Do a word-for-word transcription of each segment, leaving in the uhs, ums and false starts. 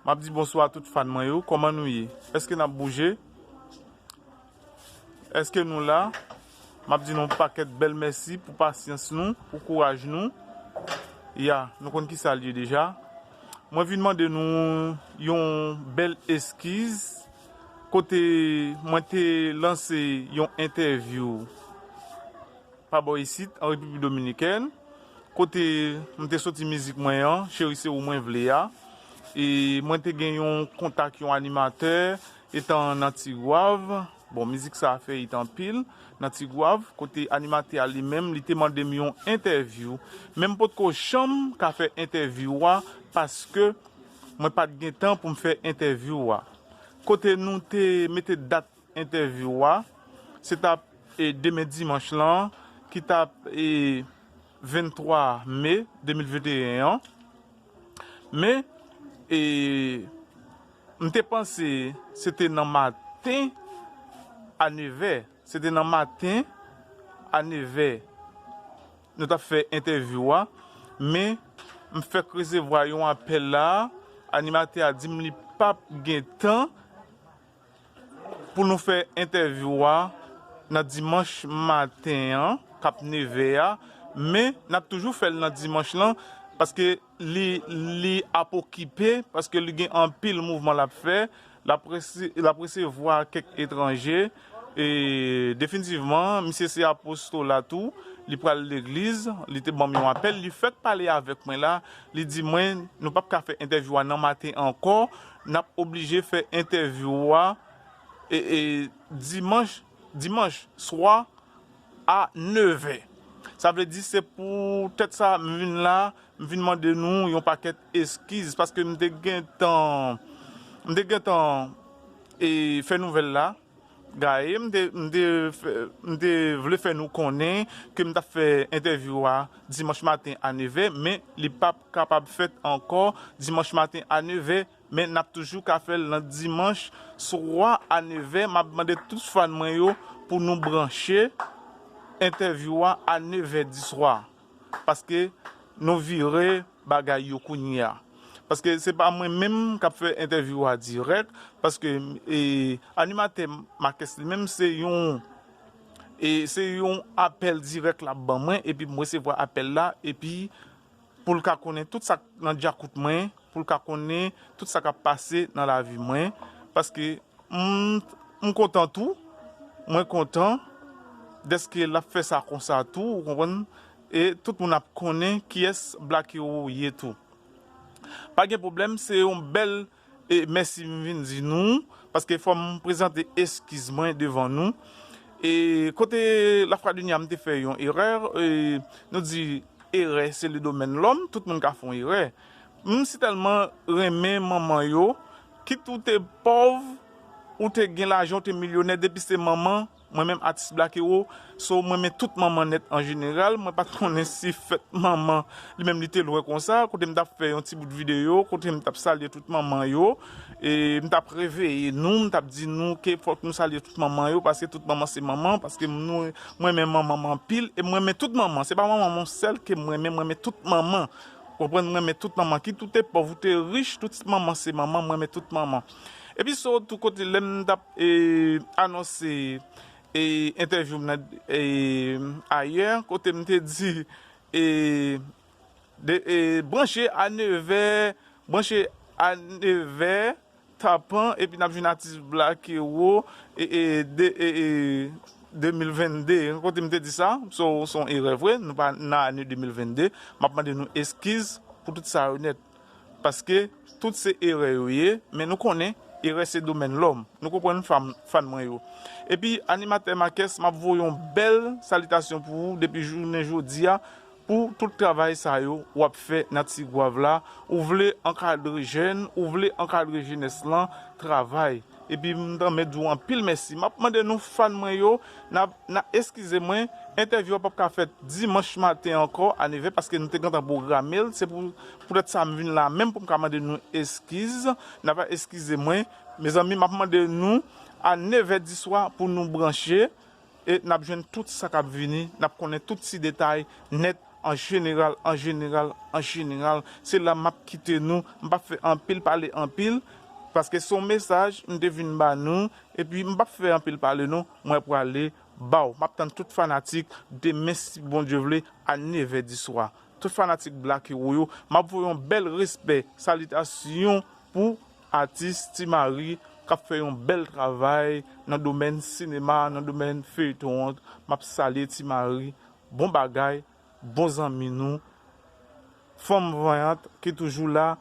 M ap di bonswa a tout fan mwen yo. Kòman nou ye? Èske n ap bouje? Èske nou la? M ap di nou yon pakèt bèl mèsi pou pasyans nou, pou kouraj nou. Ya, nou konn ki sa l ye deja. Mwen vin mande nou yon bèl eskiz. Kote mwen te lanse yon entèvyou pa bò isit, an Repiblik Dominikèn, kote m te soti mizik mwen an, Cheri se ou mwen vle a. E mwen te gen yon kontak yon animatè, etan nan Tigwav. Bon, mizik sa a fè it anpil nan Tigwav, kote animatè a li menm, li te mande m yon entèvyou. Men m potko janm ka fè entèvyou a, paske mwen pa t gen tan pou m fè entèvyou a. Kote nou te mete dat entèvyou a, se t ap, e, demen dimanch lan, ki t ap, e, venntwa me de mil venteyen an. Men, e, m te panse se te nan maten a nevè. Se te nan maten a nevè nou t ap fè entèvyou a. Men, m fèk resevwa yon apèl la. Animatè a di m li p ap gen tan pou nou fè entèvyou a nan dimanch maten an, k ap nevè a, men n ap toujou fè l nan dimanch lan, paske li, li ap okipe, paske li gen anpil mouvman l ap fè, l ap resi-, l ap resevwa kèk etranje, e definitivman, misye se apostola tou, li pral legliz, li te ban m yon apèl, li fèk pale avèk mwen la, li di mwen, nou p ap ka fè entèvyou a nan maten ankò, n ap oblije fè entèvyou a, e, e, dimanch, dimanch swa a nevè. Sa vle di se poutèt sa m vin la, m vin mande nou yon pakèt eskiz, paske m te gentan, m te gentan, e, fè nouvèl la gaye, m te, m te fè, m te vle fè nou konnen ke m t ap fè entèvyou a dimanch maten a nevè, men li p ap kapab fèt ankò dimanch maten a nevè, men n ap toujou ka fè l nan dimanch swa a nevè. M ap mande tout fan mwen yo pou nou branche entèvyou a a nevè di swa, paske nou vire bagay yo kounye a. Paske se pa mwen menm k ap fè entèvyou a dirèk, paske, e, animatè Makès li menm se yon, e, se yon apèl dirèk l ap ban mwen, epi m resevwa apèl la, epi pou l ka konnen tout sa k nan djakout mwen, pou l ka konnen tout sa k ap pase nan lavi mwen, paske m, m kontan tou, mwen kontan dèske l ap fè sa konsa tou, ou konprann? E tout moun ap konnen kiyès Black Hero ye tou. Pa gen pwoblèm, se yon bèl, e, mèsi m vin di nou, paske fò m prezante eskiz mwen devan nou. E kote Lafradinia m te fè yon erè, e, nou di erè se le domèn lòm, tout moun ka fè yon erè. M si tèlman renmen manman yo, kit ou te pòv, ou te gen lajan, ou te milyonè, depi se manman, mwen menm atis Black Hero, so mwen renmen tout manman nèt an jeneral, mwen pa t konnen si fèt manman li menm li te lwen konsa, kote m t ap fè yon ti bout videyo, kote m t ap salye tout manman yo, e m t ap reveye nou, m t ap di nou ke fòk nou salye tout manman yo, paske tout manman se manman, paske nou, mwen renmen manman m anpil, e mwen renmen tout manman, se pa manman m yon sèl ke mwen renmen, mwen renmen tout manman. Konprann, mwen renmen tout manman, kit ou te pòv, ou te rich, tout manman se manman, mwen renmen tout manman. Epi so, tou kote, lè m t ap, e, anonse, e, entèvyou m nan, e, ayè, kote m te di, e, de, e, branche a nevè, branche a nevè, tapan, epi n ap jwenn atis Black Hero, e, e, de, e, e, de mil venn de. Kote m te di sa, se yon, se yon erè vre, nou pa nan ane de mil venn de. M ap mande nou eskiz pou tout sa yo nèt. Paske tout se erè yo ye, men nou konnen erè se domèn lòm. Nou konprann, fan, fan mwen yo. Epi animatè Makès, m ap voye yon bèl salitasyon pou ou depi jounen jodi a, pou tout travay sa yo w ap fè nan Tigwav la. Ou vle ankadre jèn, ou vle ankadre jenès lan, travay. Epi m tanmen di w anpil mèsi. M ap mande nou fan mwen yo, n a, n a eskize mwen, entèvyou a p ap ka fèt dimanch maten ankò a nevè paske nou te gentan pwograme l. Se pou, poutèt sa m vin la menm pou m ka mande nou eskiz. N a va eskize mwen. Mezanmi, m ap mande nou a nevè di swa pou nou branche e n ap jwenn tout sa k ap vini, n ap konnen tout ti detay nèt An jeneral, an jeneral, an jeneral, se la m ap kite nou. M p ap fè anpil pale anpil, paske se yon mesaj m te vin ba nou, epi m p ap fè anpil pale non, mwen prale ba w. M ap tann tout fanatik demen si Bondye vle a nevè di swa. Tout fanatik Black Hero yo, m ap voye yon bèl respè, salitasyon pou atis Ti Mari k ap fè yon bèl travay nan domèn sinema, nan domèn feyton an. M ap salye Ti Mari, bon bagay, bon zanmi nou, fanm vayant ki toujou la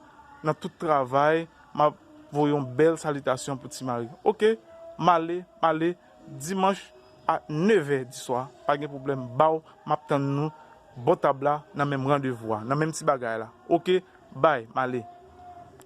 nan tout travay. M ap voye yon bèl salitasyon pou Ti Mari. Oke, m ale, m ale dimanch a nevè di swa. Pa gen pwoblèm, ba w, m ap tann nou bò tab la, nan menm randevou a, nan menm ti bagay la. Oke, bay, m ale.